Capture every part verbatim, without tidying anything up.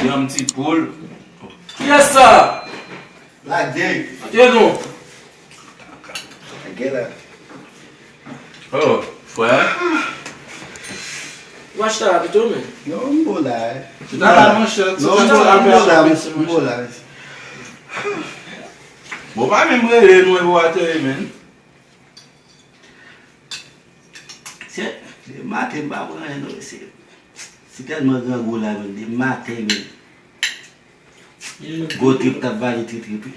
Yon ti poul. Kiyès sa? Black Jay. Antre non. Gen la. Oh, frè. Ou achete la pito, men? Non, m bo la. Ou ta la, monchè. Non, m bo la, m bo la, m bo la. Bon, pa menm rele nou e pou ateri, men. Se, se maten m pa pran anyen non, mesye. Se tèlman grangou la, men, de maten, men. Gwo trip t ap vale tri trip, wi.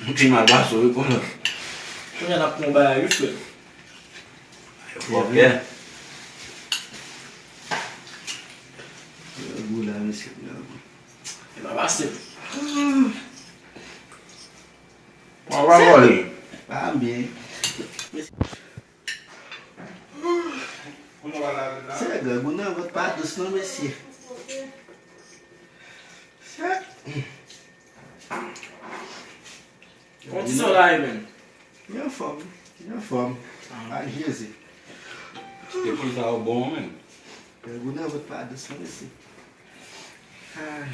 M te mal pase, wi, konnen. Kounye a n ap pran yon bagay, wi, frè. Fòkè. Grangou la, mesye, grangou. E pa pase. Mwen pa vòlè. Pa byen. Se grangou nan vant pa dous non, mesye. Kòman ti sè w la ye, menm? Li anfòm, li anfòm. Ak Jezi. Ti te konn sa w bon, menm. Grangou nan vant pa dous non, mesye. Ah.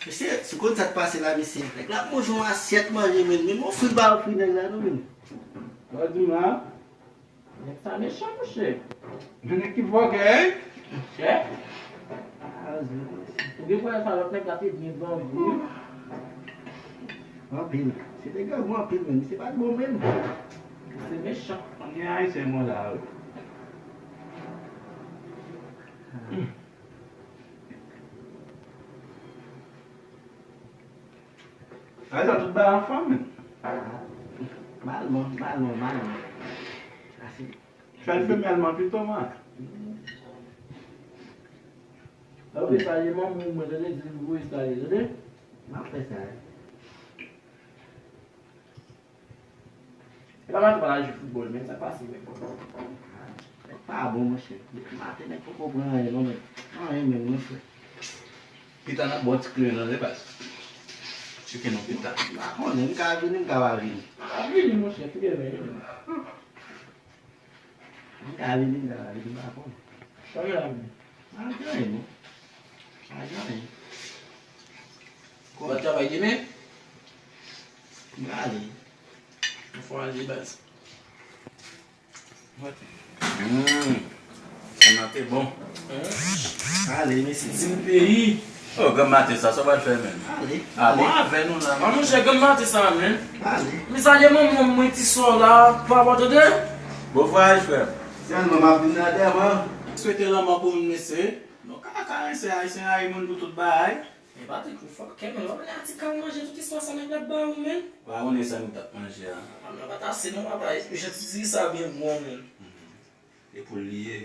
Mesye, si w konn sa k pase la, mesye. Nèg la ap manje yon asyèt manje, menm. Menm yon fri l pa ofri nèg la, non, menm. Sa w di m la? Nèg sa mechan, monchè. Men nèg ki fòkè, wi. Monchè. Ou gen kwè sa lòt nèg la te byen grangou, wi. Anpil. Se te grangou anpil, menm. Se pa t bon, menm. Se mechan. Ann gen Ayisyen mò la, wi. Sa vle di tout bagay anfòm, men. Malman, malman, malman. Sa se. Fè l femèlman pito, man. Sa vle sa, ye manman mwen, tande, di l voye sa, tande. M ap fè sa, wi. E pa maten w al jwe foutbòl, men sa pase menm. Nèg pa bon, monchè. Depi maten, nèg poko pran anyen, non, men. Anyen menm, non, frè. Pita n ap ba w ti kle nan, de baz. Tcheke non, pita. M pa konnen, m ka vini, m ka pa vini. Pa vini, monchè, tout gen men. M ka vini, m ka pa vini, m pa konnen. Kòman la vini? Pa gen anyen, non. Pa gen anyen. Ou pa travay demen? M prale. Anfòm al de baz. Hmm. Sa nan te bon. Ale, mesye. Di m peyi. Oh, granm maten sa, sa w pral fè menm? Ale, ah, ale. Bon, avè nou la. Ah, monchè, granm maten sa menm. Ale. Mezanmi, manman mwen ti sò la, papa tande. Bon vwayaj, frè. Sèlman m ap vin nan dèman. Swete lanmò pou moun, mesye. Nou ka karese Ayisyen rayi moun pou tout bagay. Men Patrick, ou fòkè, men w ap ale a ti kay manje tout istwa sa nèg la ap ba ou, men. Ou pa konnen sa nou t ap manje a. A, men pa t ase non, papa. Jan ti diri sa byen gwo, men. Mhm. E pou l li ye.